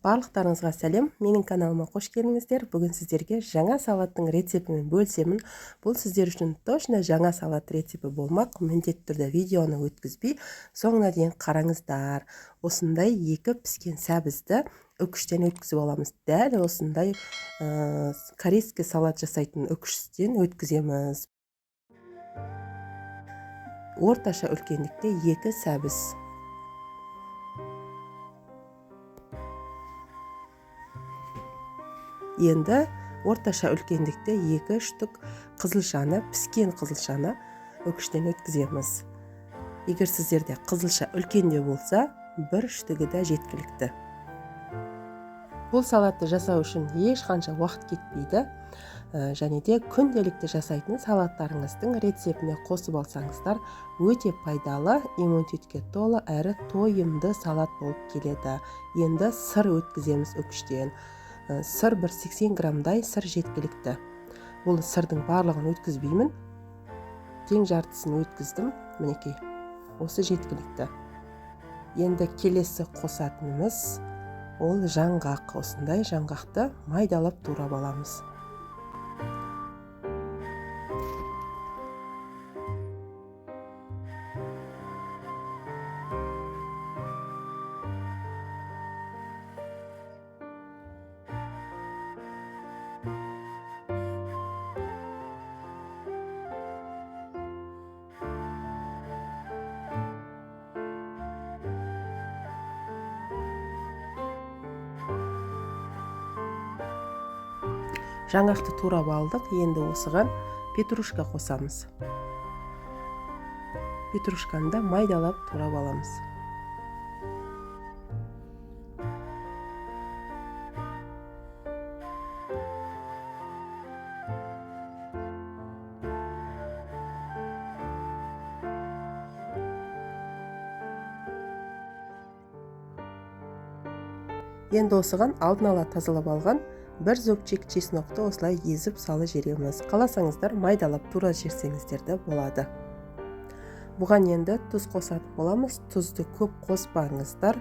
Барлықтарыңызға сәлем, менің каналыма қош келдіңіздер. Бүгін сіздерге жаңа салаттың рецептімен бөлісемін. Бұл сіздер үшін точно жаңа салат рецепті болмақ. Міндетті түрде видеоны өткізбей соңына дейін қараңыздар. Осындай екі піскен сәбізді үкіштен өткізіп аламыз. Дәл осындай корейский салат жасайтын үкіштен өткіземіз. Орташа үлкендікте екі сәбіз. Енді орташа үлкендікте 2 штук қызылшаны, піскен қызылшаны үкіштен өткіземіз. Егер сіздерде қызылша үлкенде болса, бір штугі де жеткілікті. Бұл салатты жасау үшін ешқанша уақыт кетпейді. Және де күнделікті жасайтын салаттарыңыздың рецептіне қосып алсаңыздар, өте пайдалы, иммунитетке толы әрі тойымды салат болып келеді. Енді сыр өткіземіз үкіштен. Сыр бір 80 граммдай сыр жеткілікті. Бұл сырдың барлығын өткізбеймін. Тең жартысын өткіздім. Мінекей, осы жеткілікті. Енді келесі қосатынымыз ол жаңғақ. Осындай жаңғақты майдалап турап аламыз. Жаңғақты турап алдық. Енді осыған петрушка қосамыз. Петрушканы да майдалап турап аламыз. Енді осыған алдын ала тазалап алған бір зубчик чеснокты осылай езіп салы жереміз. Қаласаңыздар майдалап тура жерсеңіздер де болады. Бұған енді тұз қосатын боламыз. Тұзды көп қоспаңыздар,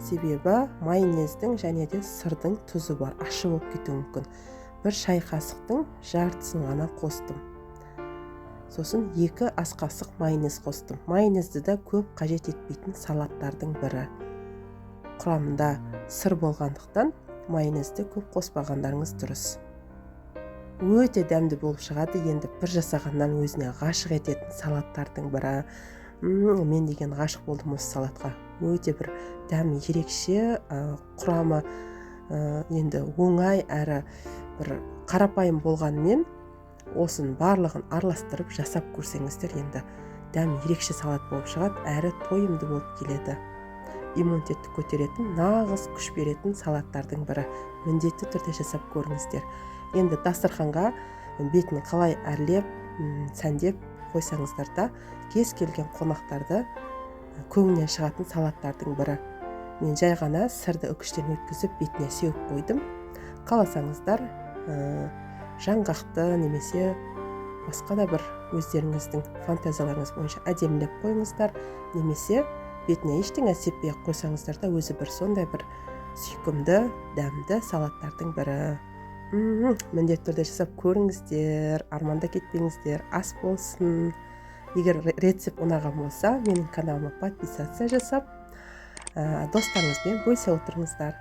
себебі майонездің және де сырдың тұзы бар, ащы болып кетуі мүмкін. Бір шай қасықтың жартысын ғана қостым. Сосын 2 ас қасық майонез қостым. Майонезді де көп қажет етпейтін салаттардың бірі. Құрамында сыр болғандықтан майонезді көп қоспағандарыңыз дұрыс. Өте дәмді болып шығады. Енді бір жасағаннан өзіне ғашық ететін салаттардың бірі. Мен деген ғашық болдым осы салатқа. Өте бір дәмі ерекше, құрамы, енді оңай әрі бір қарапайым болғанымен осының барлығын араластырып жасап көрсеңіздер, енді дәмі ерекше салат болып шығады, әрі тойымды болып келеді. Иммунитетті көтеретін, нағыз күш беретін салаттардың бірі. Міндетті түрде жасап көріңіздер. Енді дастарханға бетін қалай әрлеп, сәндеп қойсаңыздар да, кез келген қонақтарды көңілінен шығатын салаттардың бірі. Мен жай ғана сырды үкіштен өткізіп бетіне сеуіп қойдым. Қаласаңыздар, жаңғақты немесе басқа да бір өздеріңіздің фантазияларыңыз бойынша әдемілеп қойыңыздар, немесе бетіне ештеңе сеппей ақ қойсаңыздар да өзі бір сондай бір сүйкімді, дәмді салаттардың бірі. Міндетті түрде жасап көріңіздер, арманда кетпеңіздер, ас болсын. Егер рецепт ұнаған болса, менің каналыма подписаться жасап, достарыңызбен бөлісе отырыңыздар.